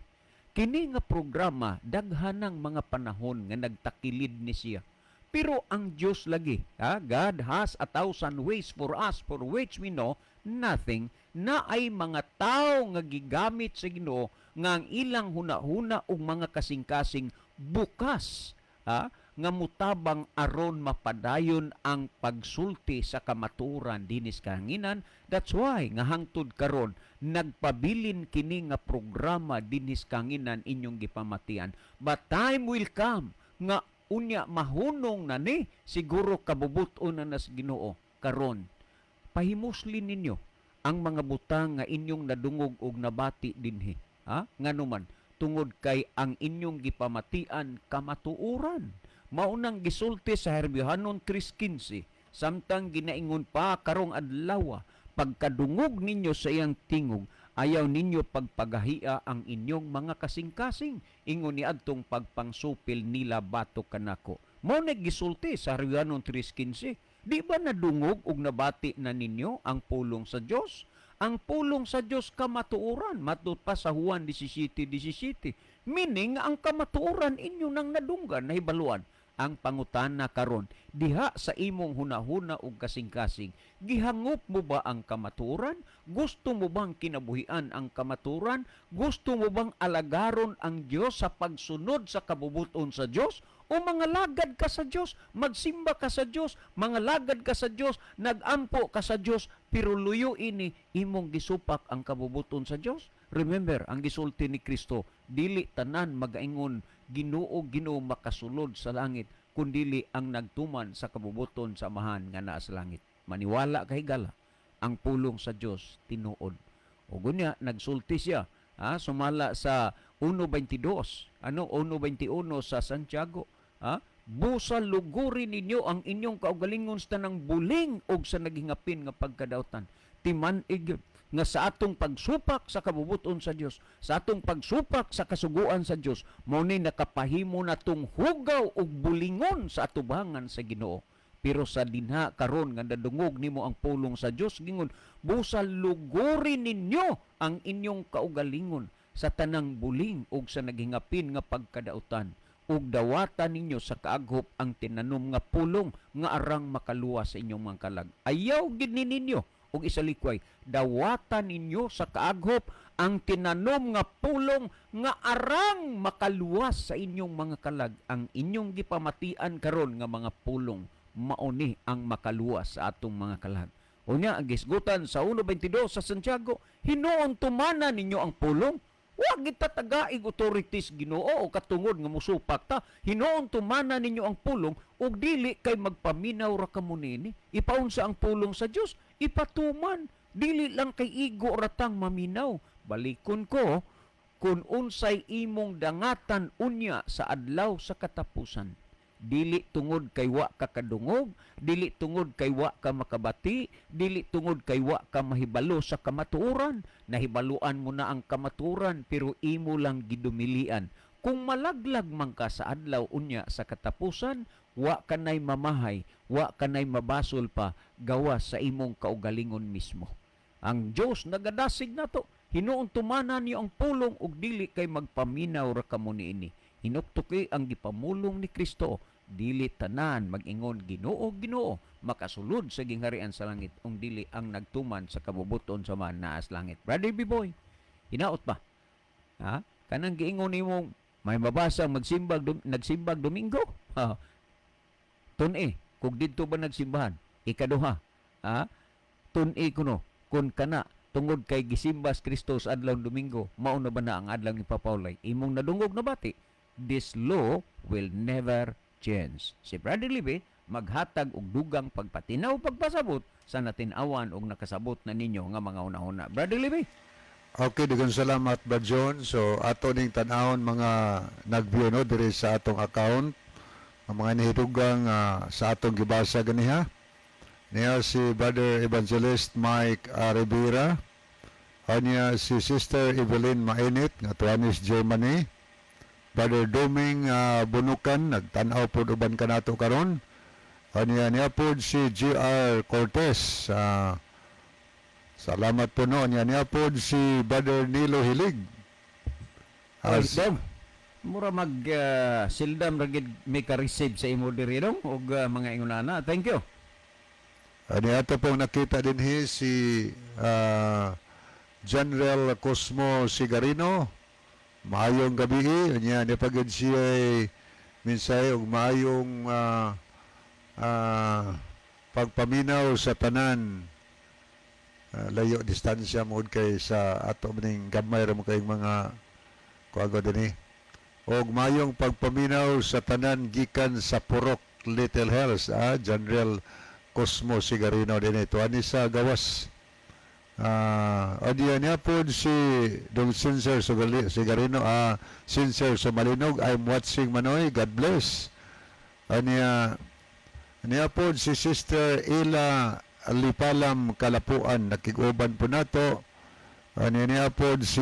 Kini nga programa, daghanang mga panahon nga nagtakilid ni siya. Pero ang Dios lagi, ha, God has a thousand ways for us for which we know nothing, na ay mga tao nga gigamit sa Ginoo nga ang ilang hunahuna ug mga kasing-kasing bukas, ha, nga mutabang aron mapadayon ang pagsulti sa kamatuoran dinis kahanginan. That's why nga hangtod karon nagpabilin kini nga programa dinis kahanginan inyong gipamatian. But time will come nga unya mahunong na ni siguro, kabubuton na nas Ginoo. Karon, pahimusli ninyo ang mga butang nga inyong nadungog og nabati dinhi, ha? Nganuman, tungod kay ang inyong gipamatian kamatuoran. Maunang gisulti sa Herbiohanon 3:15, "Samtang ginaingon pa karong adlaw, pagkadungog ninyo sa iyang tingog, ayaw ninyo pagpagahia ang inyong mga kasing-kasing," ingon ni adtong pagpangsupil nila batok kanako. Mao na gisulti sa Herbiohanon 3:15. Di ba nadungog ug nabati na ninyo ang pulong sa Dios? Ang pulong sa Dios kamatuoran, matud pa sa Juan 17:17. Meaning ang kamatuoran inyo nang nadunggan, nahibaluan. Ang pangutana karon, diha sa imong hunahuna ug kasing-kasing, gihangop mo ba ang kamatuoran? Gusto mo bang kinabuhian ang kamatuoran? Gusto mo bang alagaron ang Dios sa pagsunod sa kabubuton sa Dios? O mangalagad ka sa Dios, magsimba ka sa Dios, mangalagad ka sa Dios, nagampo ka sa Dios, pero luyo ini imong gisupak ang kabubuton sa Dios? Remember, ang gisulti ni Kristo, "Dili tanan magaingon, 'Ginoo, Ginoo,' makasulod sa langit, kundili ang nagtuman sa kabubuton sa Amahan nga naa sa langit." Maniwala kay gala, ang pulong sa Dios tinuod. O gunya nagsulti siya, ha, sumala sa 1:22, ano, 1:21 sa Santiago, ha? "Busa luguri ninyo ang inyong kaugalingon sa tanang buling og sa naghingapin nga pagkadautan." Timan-ig. Nga sa atong pagsupak sa kabubuton sa Dios, sa atong pagsupak sa kasuguan sa Dios, mao ni nakapahimo natong hugaw ug bulingon sa atubangan sa Ginoo. Pero sa dinha karon nga nadungog nimo ang pulong sa Dios, gingon, "Busa lugurin ninyo ang inyong kaugalingon sa tanang buling ug sa naghingapin nga pagkadautan, ug dawatan ninyo sa kaaghop ang tinanom nga pulong nga arang makaluwas sa inyong mga kalag." Ayaw gid ni ninyo og isalikway, dawatan ninyo sa kaaghop ang tinanom nga pulong nga arang makaluwas sa inyong mga kalag. Ang inyong gipamatian karon nga mga pulong, mauni ang makaluwas sa atong mga kalag. Unya, ang gisgutan sa 1.22 sa Santiago, "Hinuon tumana ninyo ang pulong." Wa kita tagaig authorities, Ginoo, o katungod nga musupak ta. Hinuon tumana ninyo ang pulong ug dili kay magpaminaw ra kamo niini. Ipaunsa ang pulong sa Dios, ipatuman. Dili lang kay igo ratang maminaw. Balikon ko kung unsay imong dangatan unya sa adlaw sa katapusan. Dili tungod kay wa ka kadungog, dili tungod kay wa ka makabati, dili tungod kay wa ka mahibalo sa kamatuoran. Nahibaluan mo na ang kamatuoran pero imo lang gidumilian. Kung malaglag man ka sa adlaw unya sa katapusan, wa ka nay mamahay, wa ka nay mabasol pa gawas sa imong kaugalingon mismo. Ang Diyos nagadasig nato, "Hinuon tumana niyo ang pulong ug dili kay magpaminaw ra kamo niini." Hinuktuki ang gipamulong ni Kristo, "Dili tanan mag-ingon, 'Ginoo, Ginoo,' makasulod sa gingharian sa langit, ung dili ang nagtuman sa kabubuton sa man naa sa langit." Brother B-Boy, hinaot ba? Ha? Kanang giingon nimo may mabasa nagsimbag Domingo? Ha. Tun-i, kung didto ba nagsimbahan? Ikaduha, ha? Tun-i kuno kung kana tungod kay gisimbas Kristo sa adlaw Domingo, mao na ba na ang adlaw ipapawlay? Imong nadungog na bati, this law will never change. Si Brother Libby maghatag og dugang pagpatinaw, pagpasabot sa natin-awan og nakasabot na ninyo nga mga una-una. Brother Libby. Okay, daghang salamat, Brad John. So ato ning tan-awon mga nag-view, no, diri sa atong account. Ang mga nahidugang sa atong gibasa ganiha. Niya si Brother Evangelist Mike Rivera. Anya si Sister Evelyn Mainit nga Tuanis, Germany. Brother Doming Bunukan nagtan-aw pod uban kanato karon. Anya niya pod si GR Cortez. Salamat po, no. Anya niya pod si Brother Nilo Hilig. Oy, Dong. Mura mag seldom ra gid may ka-receive sa imo diri, dong, og mga ingunana. Thank you. Ani ato pong nakita din hi si General Cosmo Sigarino. Maayong gabi. Anya ni pagid siya mensahe og maayong pagpaminaw sa tanan. Layo distansya mo kay sa ato ning gamay ra mo kayong mga kuago dinhi. Og maayong pagpaminaw sa tanan gikan sa Purok Little Hells, General Cosmo Sigarino dinhi tuani sa gawas. Adiya niya po si Dong Sincere Sigarino, Sincere Sumalinog, "I'm watching Manoy, God bless." Aniya niya po si Sister Ila Lipalam Kalapuan, nakiguban po nato. Aniya niya po si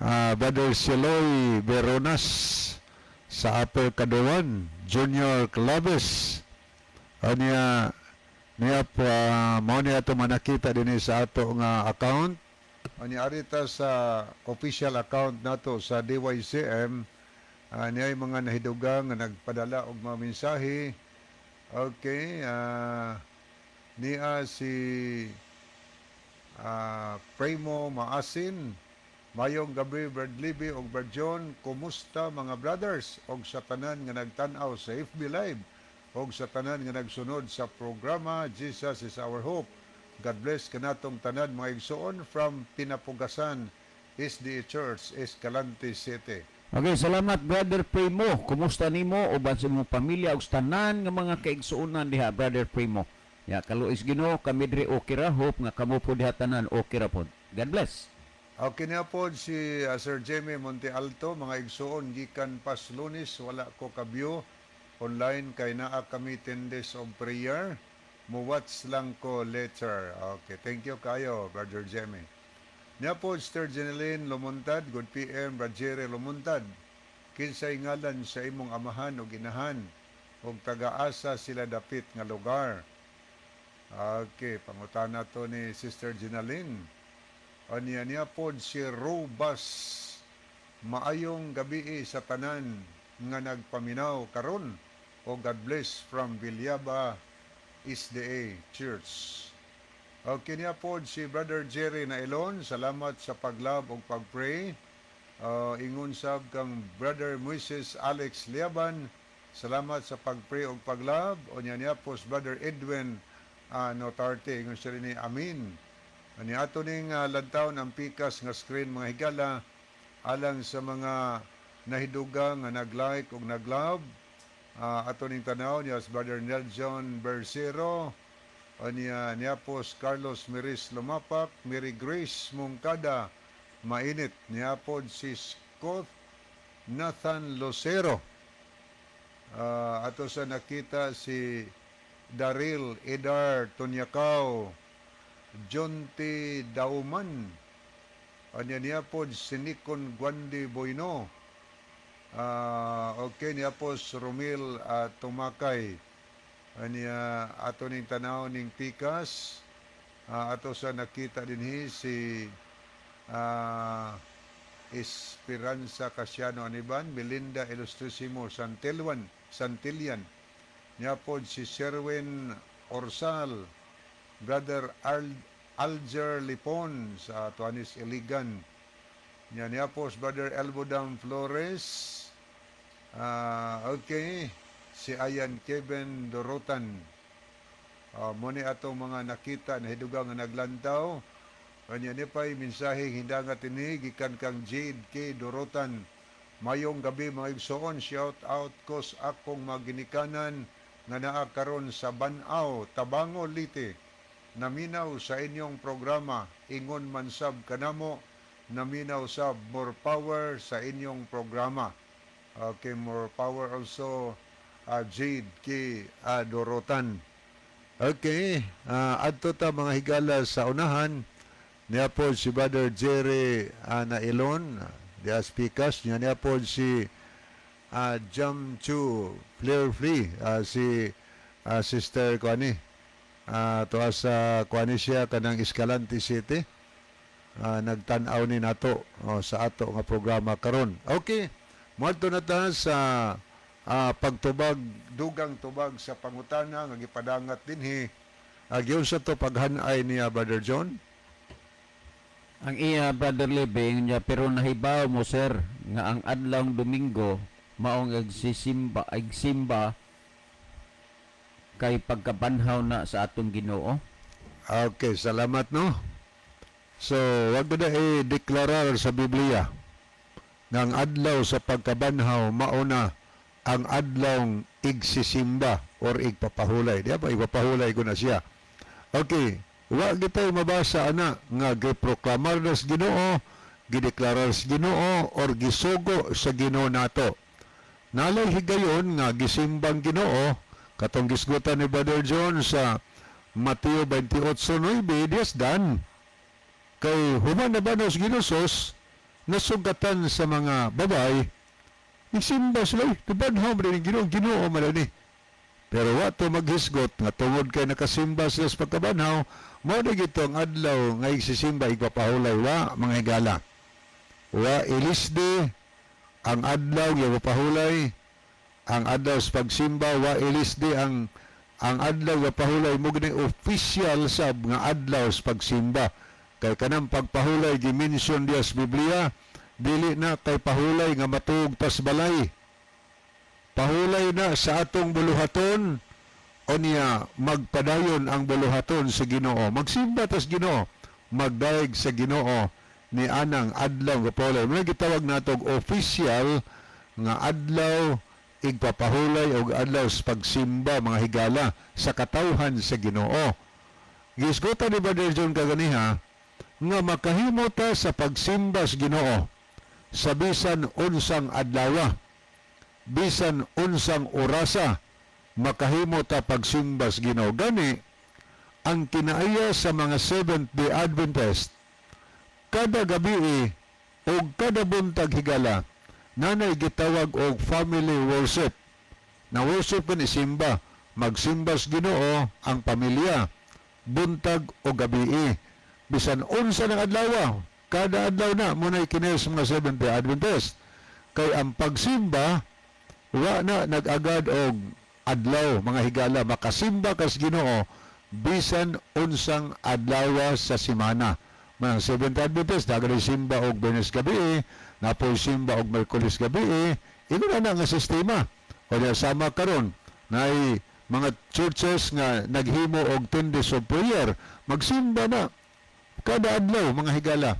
Brother Siloy Veronas sa Upper Caduan, Junior Claves. Aniya niya po, mao niya ato manakita din sa ato nga account. Aniya arita sa official account nato sa DYCM, niya yung mga nahidugang nga nagpadala og mga mensahe. Okay, niya si Primo Maasin. "Mayong gabi, Brad Libby og Brad John. Kumusta mga brothers og sa tanan nga nagtan-aw sa FB Live og sa tanan nga nagsunod sa programa Jesus is Our Hope. God bless kanatong tanan, mga igsoon, from Pinapugasan SDA Church, Escalante City." Okay, salamat, Brother Primo. Kumusta nimo uban sa imong pamilya ug sa tanan nga mga kaigsuonan diha, Brother Primo? Ya, kaluoy Ginoo, kami diri okay ra, hope nga kamo po diha tanan okay ra pod. God bless. Okay na po si Sir Jamie Monte Alto, "Mga igsoon gikan pas Lunes wala ko ka-view online kay naa kami 10 days of prayer." Mo-watch lang ko later. Okay, thank you kayo, Brother Jemmy. Niya po, Sister Jeneline Lumuntad, good PM, Brad Jerry Lumuntad. Kinsay ngalan sa imong amahan o ginahan ug taga-asa sila dapit nga lugar? Okay, pangutana to ni Sister Jeneline. Anya niya po si Robas. Maayong gabi sa tanan nga nagpaminaw karon o God bless from Villaba SDA Church. Okay niya po si Brother Jerry Nailon, salamat sa pag-love ug pag-pray. Ingon sab kang Brother Moises Alex Liaban, salamat sa pag-pray ug pag-love. Unya niya po si Brother Edwin Notarte, ingon siya ni Amin. Ani ato ning lantawon ang pikas nga screen, mga higala, alang sa mga nahidugang nga nag-like ug nag-love. Ato ning tanaw niya si Brother Nelson Bersero, niya niya po si Carlos Miris Lumapak, Mary Grace Mungkada, mainit niya po si Scott Nathan Lucero. Ato sa nakita si Daryl Edar Tunyakaw, John T. Dauman, anya niya po si Nikon Guandi Boyno. Okay niya po si Romil Tumakay. Anya ato ning tanaw ning pikas. Ato sa nakita dinhi si Esperanza Casiano Aniban, Melinda Ilustrisimo Santilwan, Santillan. Niya po si Sherwin Orsal, Brother Alger Lipon sa Tuanis Iligan. Niya niya po si Brother Elbodam Flores. Okay, si Ayan Kevin Dorotan. Mo ni atong mga nakita na hidugang nga naglantaw. Kanya ni pa'y mensahe hindangat ini gikan kang Jade K. Dorotan. Mayong gabi, mga igsoon, shout out ko sa akong mga ginikanan nga naa karon sa Banaw, Tabango, Leyte. Naminaw sa inyong programa, ingon man sab kanamo, naminaw sab, more power sa inyong programa. Okay, more power also, Jade K. Dorotan. Okay, adto ta, mga higala, sa unahan. Niya po si Brother Jerry Nailon, di Pikas. Niya niya po si Jam Chu Flair Free, si Sister Kuani. Tuwa sa Kuani siya kanang Escalante City. Nagtan-aw ni nato, oh, sa ato nga programa karon. Okay, moadto na ta sa pagtubag, dugang tubag sa pangutana nga gipadangat dinhi. Giunsa to paghanay niya, Brother John? Ang iya, Brother Living niya, pero nahibaw mo, sir, nga ang adlawng Domingo maong agsisimba agsimba kay pagkabanhaw na sa atong Ginoo. Okay, salamat, no. So, wag na i-deklarar sa Biblia nga ang adlaw sa pagkabanhaw mauna ang adlawng igsisimba or igpapahulay. Di ba? Igpapahulay ko na siya. Okay, wa gitay mabasa ana nga giproklamar na sa Ginoo, gideklarar sa Ginoo or gisugo sa Ginoo nato. Nalay higayon nga gisimbang Ginoo katong gisgutan ni Brother John sa Mateo 28:9, yes dan. Kay human na ba sa Ginoo Jesus, nasugatan sa mga babay, nagsimba sila, eh, nabanhaw man ni Ginoo, Ginoo man ni. Pero wa to maghisgot nga tungod kay nakasimba sila sa pagkabanhaw, mao na gito ang adlaw nga igsisimba igpapahulay. Wa, mga higala. Wa ilisdi ang adlaw nga igpapahulay, ang adlaw sa pagsimba, wa ilisdi ang adlaw nga pahulay mo gani official sab nga adlaw sa pagsimba. Kay kanang pagpahulay gi-mention diya sa Biblia, dili na kay pahulay nga matuog tas balay. Pahulay na sa atong buluhaton o niya magpadayon ang buluhaton sa Ginoo. Magsimba tas Ginoo, magdaig sa Ginoo ni anang adlaw nga pahulay. Mao gitawag natog official nga adlaw igpapahulay og adlaw sa pagsimba, mga higala, sa katawhan sa Ginoo. Gisgutan ni Brother John kaganiha nga makahimo ta sa pagsimba sa Ginoo sa bisan unsang adlaw, bisan unsang orasa, makahimo ta pagsimba sa Ginoo. Gani Ang kinaaya sa mga Seventh-day Adventist, kada gabi o kada buntag, higala, nanay gitawag og family worship. Na worship ni simba, magsimba sa Ginoo ang pamilya buntag o gabi, bisan unsa ng adlaw, kada adlaw na munay kini sa mga Seventh-day Adventist, kay ang pagsimba wa na nag-agad og adlaw, mga higala. Makasimba kas Ginoo bisan unsang adlaw sa simana. Mga Seventh Adventist dagan simba og Biyernes gabi, napoy simba og Miyerkules gabi. Ingon na nga sistema. O diya sama karon nay mga churches nga naghimo og 10 days of prayer, magsimba na kada adlaw, mga higala,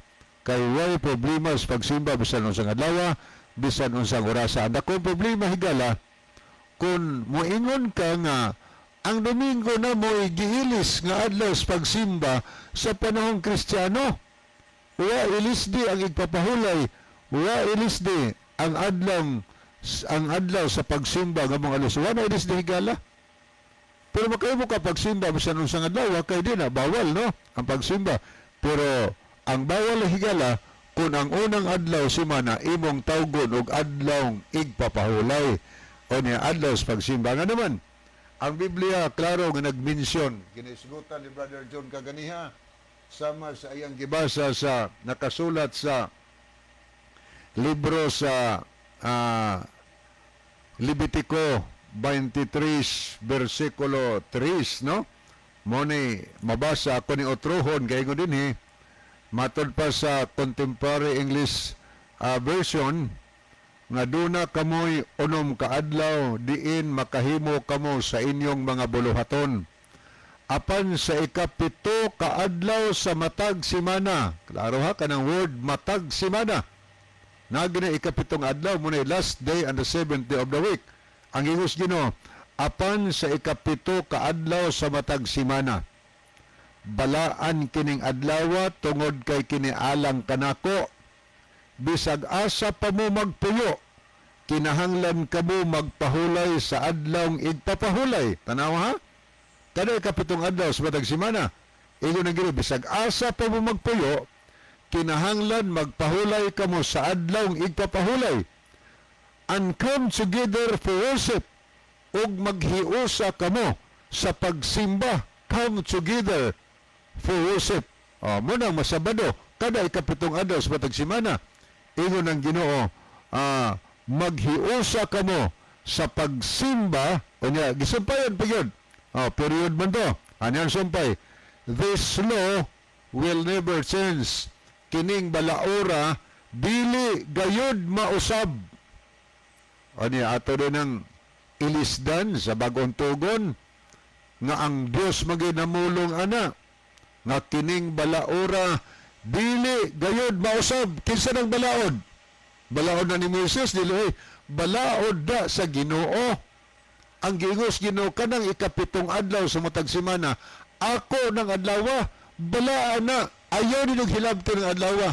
kay way problema sa pagsimba bisan unsang adlaw, bisan unsang orasa. Ang dakong problema, higala, kung moingon ka nga ang Domingo na mo giilis nga adlaw sa pagsimba sa panahong Kristiyano. Wa ilisdi ang igpapahulay, wa ilisdi ang adlaw sa pagsimba nga mga alis. Wa na ilisdi, higala. Pero makahimo ka pagsimba bisan unsang adlaw kay di na bawal, no, ang pagsimba. Pero ang bawal, higala, kung ang unang adlaw simana imong tawgon og adlaw igpapahulay o niya adlaw sa pagsimba. Nga naman ang Biblia klaro nga nagmensyon. Ginisgutan ni Brother John kaganiha sama sa iyang gibasa sa nakasulat sa libro sa Levitico 23 versikulo 3, no? Mo ni mabasa ako ni otrohon kay ko dinhi matod pa sa Contemporary English Version nga duna kamoy 6 ka adlaw diin makahimo kamo sa inyong mga buluhaton. Apan sa 7 ka adlaw sa matag simana, klaro ha, kanang word "matag simana". Nagi na 7 adlaw mo na last day and the seventh day of the week. Ang ingos Ginoo, apan sa 7 ka adlaw sa matag simana, balaan kining adlawa tungod kay kini alang kanako. Bisag asa pa mo magpuyo, kinahanglan kamo magpahulay sa adlawng igpapahulay. Tanawa ha? Kada 7 adlaw sa matag simana. Ingon ang Ginoo, bisag asa pa mo magpuyo, kinahanglan magpahulay kamo sa adlawng igpapahulay. And come together for worship, ug maghiusa kamo sa pagsimba. Come together for worship. Oh, mao nang masabado, kada 7 adlaw sa matag simana. Ingon ang Ginoo, maghiusa kamo sa pagsimba. Unya gisumpayan pa gyud. Oh, period man to. Ano ang sumpay? This law will never change. Kining balaora dili gayud mausab. Ani ato din ang ilisdan sa Bagong Tugon nga ang Dios maginamulong ana nga kining balaora dili gayud mausab. Kinsa nang balaod? Balaod na ni Moises? Dili oy. Balaod da sa Ginoo. Ang giingos Ginoo, kanang 7 adlaw sa matag semana, ako ng adlawa, balaan na, ayaw ni hilabti ng adlawa.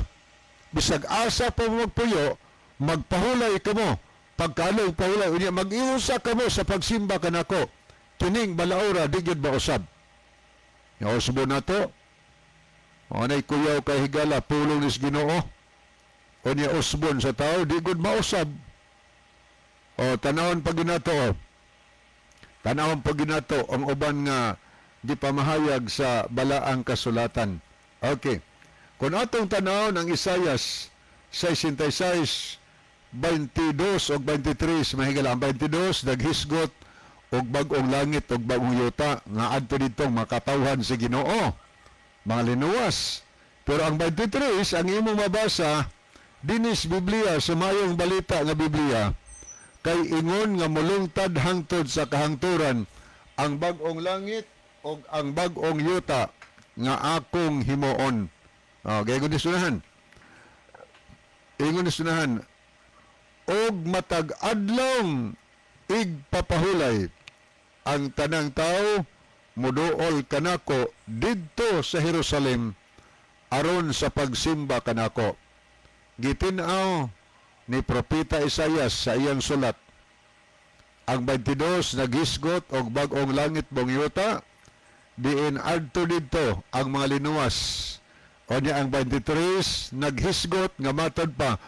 Bisag asa pa mo magpuyo, magpahulay kamo. Pagkalong pahulay unya mag-iusa kamo sa pagsimba kanako. Kining balaora di gyud mausab. Ya usbo na to. Anay kuyaw kay, higala, pulong nis Ginoo. Unya usbon sa tao, di gud mausab. O tanawon pag ginato, o. Tanawon pag ginato ang uban nga gipamahayag sa balaang kasulatan. Okay. Kung atong tanawon ang Isayas 66, 22 o 23, mahigala, ang 22 naghisgot og bag-ong langit og bag-ong yuta nga adto ditong makatawhan si Ginoo, mga linuwas. Pero ang 23, ang imong mabasa dinis Biblia sa Mayong Balita nga Biblia, kay ingon nga mulungtad hangtod sa kahangturan ang bag-ong langit og ang bag-ong yuta nga akong himuon. Oh, gaygon ni sunahan. Ingon ni sunahan, og matag adlong igpapahulay ang tanang tao muduol kanako didto sa Jerusalem aron sa pagsimba kanako. Gitin-aw ni Propeta Isayas sa iyang sulat. Ang 22 naghisgot og bag-ong langit, bag-ong yuta. Diin adto didto ang mga linuwas. O niya ang 23 naghisgot nga matod pa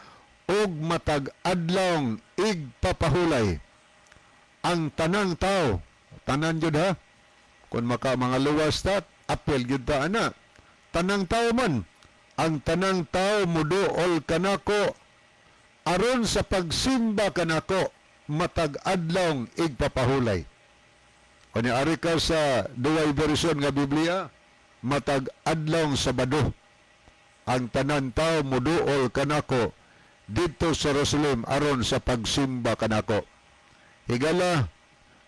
og matag adlawng igpapahulay ang tanang tao, tanan jud ha, kung maka mga luwas ta, apel gyud ta ana, tanang tao man, ang tanang tao muduol kanako aron sa pagsimba kanako matag adlawng igpapahulay. Kani ari ka sa duway version nga Biblia, matag adlawng Sabado ang tanan tao muduol kanako didto sa Jerusalem aron sa pagsimba kanako. Higala,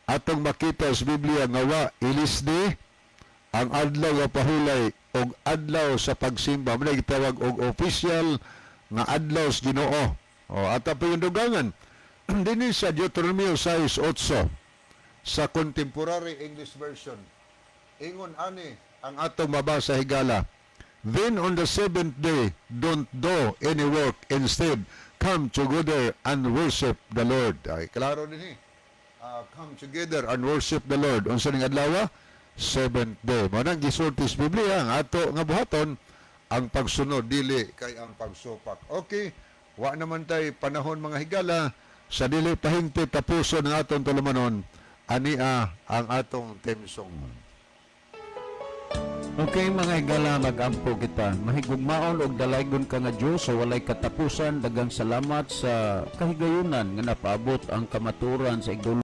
atong makita sa Biblia nga wa ilisdi ang adlaw nga pahulay og adlaw sa pagsimba. Mao gitawag og official nga adlaw sa Ginoo. O ata pa yung dugangan dinhi sa Deuteronomio 6:8 sa Contemporary English Version. Ingon ani ang atong mabasa, higala: "Then on the seventh day, don't do any work. Instead, come together and worship the Lord." Ay, klaro din eh. Come together and worship the Lord. Unsa ning adlaw? Seventh day. Mao nang gisulti sa Biblia ang ato nga buhaton ang pagsunod, dili kay ang pagsupak. Okay, wa naman tay panahon, mga higala, sa dili pahingpit tapuson ang atong tulumanon. Ania ang atong theme song. Okay, mga higala, magampo kita. Mahigugmaon og dalaygon ka nga Dios sa walay katapusan, daghang salamat sa kahigayunan nga napaabot ang kamaturan sa igdulong